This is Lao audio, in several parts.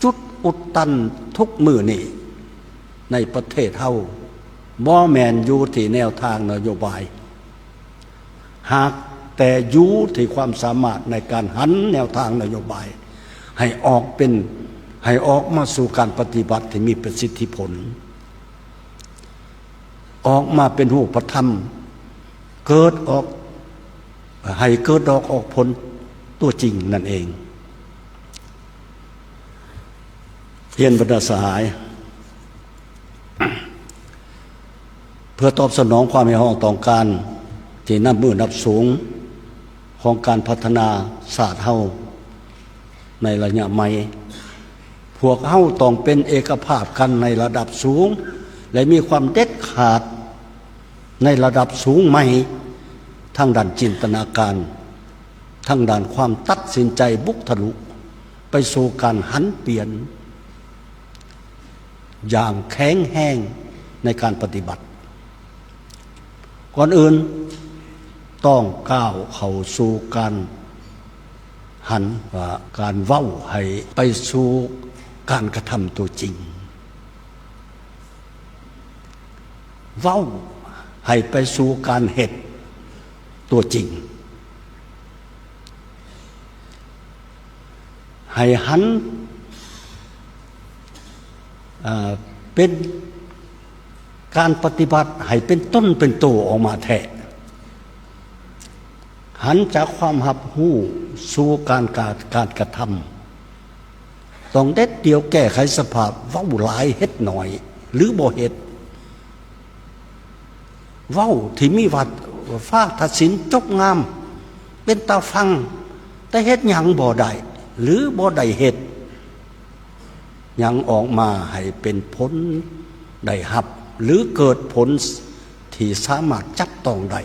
ຈຸດອຸດຕັນທຸກມື້ນີ້ໃນປະເທດເຮົາ ບໍ່ແມ່ນຢູ່ທີ່ແນວທາງນະໂຍບາຍ, ຫາກແຕ່ຢູ່ທີ່ຄວາມສາມາດໃນການຫັນແນວທາງນະໂຍບາຍໃຫ້ອອກເປັນ, ໃຫ້ອອກມາສູ່ການປະຕິບັດທີ່ມີປະສິດທິຜົນ, ອອກມາເປັນຮູບປະທຳ, ເກີດອອກ, ໃຫ້ເກີດດອກອອກຜົນຕົວຈິງນັ້ນເອງ. ຮຽນບັນດາສະຫາຍ, ເພື່ອຕອບສະໜອງຄວາມຮຽກຮ້ອງຕ້ອງການທີ່ນັບມື້ນັບສູງຂອງການພັດທະນາຊາດເຮົາໃນໄລຍະໃໝ່, ພວກເຮົາຕ້ອງເປັນເອກະພາບກັນໃນລະດັບສູງ ແລະ ມີຄວາມເດັດຂາດໃນລະດັບສູງໃໝ່ ທາງດ້ານຈິນຕະນາການ, ທາງດ້ານຄວາມຕັດສິນໃຈບຸກທະລຸ ໄປສູ່ການຫັນປ່ຽນ ຢ່າງແຂງແຮງໃນການປະຕິບັດ. ກ່ອນອື່ນຕ້ອງກ້າວເຂົ້າສູ່ການຫັນວ່າການເວົ້າໃຫ້ໄປສູ່ການກະທຳຕົວຈິງ, ເວົ້າໃຫ້ໄປສູ່ການເຮັດຕົວຈິງ. ໃຫ້ຫັນ, ເປັນການປະຕິບັດໃຫ້ເປັນຕົນເປັນໂຕອອກມາແທ້, ຫັນຈາກຄວາມຮັບຮູ້ສູ່ການ, ການ, ການກະທຳ. ຕ້ອງເດັດດ່ຽວແກ້ໄຂສະພາບເວົ້າຫຼາຍເຮັດໜ້ອຍ ຫຼື ບໍ່ເຮັດ. ເວົ້າທີ່ມີວ່າ ຟ້າຕັດສິນຈົບງາມ ເປັນຕາຟັງ, ແຕ່ເຮັດຫຍັງບໍ່ໄດ້ ຫຼື ບໍ່ໄດ້ເຮັດຫຍັງອອກມາໃຫ້ເປັນຜົນໄດ້ຮັບ ຫຼື ເກີດຜົນທີ່ສາມາດຈັບຕ້ອງໄດ້.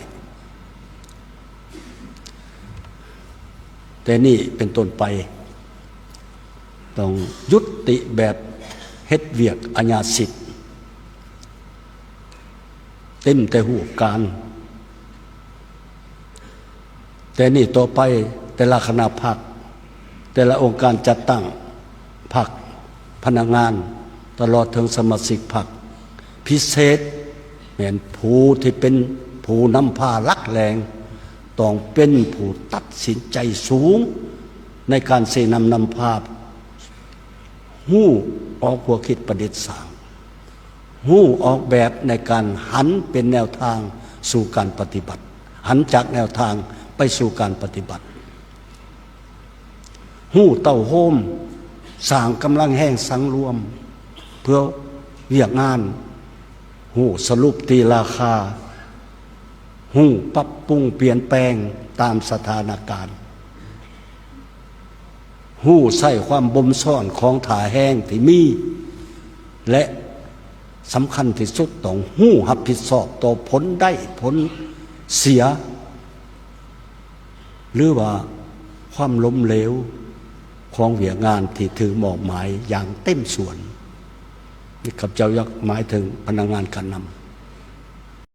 ແຕ່ນີ້ເປັນຕົ້ນໄປ ຕ້ອງຍຸດຕິແບບເຮັດວຽກອາຍາສິດ ເຕັມແຕ່ຮູບການ. ແຕ່ນີ້ຕໍ່ໄປ ແຕ່ລະຄະນະພັກ, ແຕ່ລະອົງການຈັດຕັ້ງພັກ, ພະນັກງານ ຕະຫຼອດເຖິງສະມາຊິກພັກ, ພິເສດແມ່ນຜູ້ທີ່ເປັນຜູ້ນຳພາຫຼັກແຫຼ່ງ ຕ້ອງເປັນຜູ້ຕັດສິນໃຈສູງໃນການຊີ້ນຳນຳພາ, ຮູ້ອອກຫົວຄິດປະດິດສ້າງ, ຮູ້ອອກແບບໃນການຫັນເປັນແນວທາງສູ່ການປະຕິບັດ, ຫັນຈາກແນວທາງໄປສູ່ການປະຕິບັດ. ຮູ້ເຕົ້າໂຮມສ້າງກຳລັງແຮງສັງລວມເພື່ອວຽກງານ, ຮູ້ສະຫຼຸບຕີລາຄາ, ຮູ້ປັບປຸງປ່ຽນແປງຕາມສະຖານະການ, ຮູ້ໃຊ້ຄວາມບົ່ມຊ້ອນຂອງທ່າແຮງທີ່ມີ ແລະ ສຳຄັນທີ່ສຸດ ຕ້ອງຮູ້ຮັບຜິດຊອບຕໍ່ຜົນໄດ້ຜົນເສຍ ຫຼືວ່າຄວາມລົ້ມເຫຼວຂອງວຽກງານທີ່ຖືກມອບໝາຍຢ່າງເຕັມສ່ວນ. ນີ້ຂ້າພະເຈົ້າຢາກໝາຍເຖິງພະນັກງານການນຳ.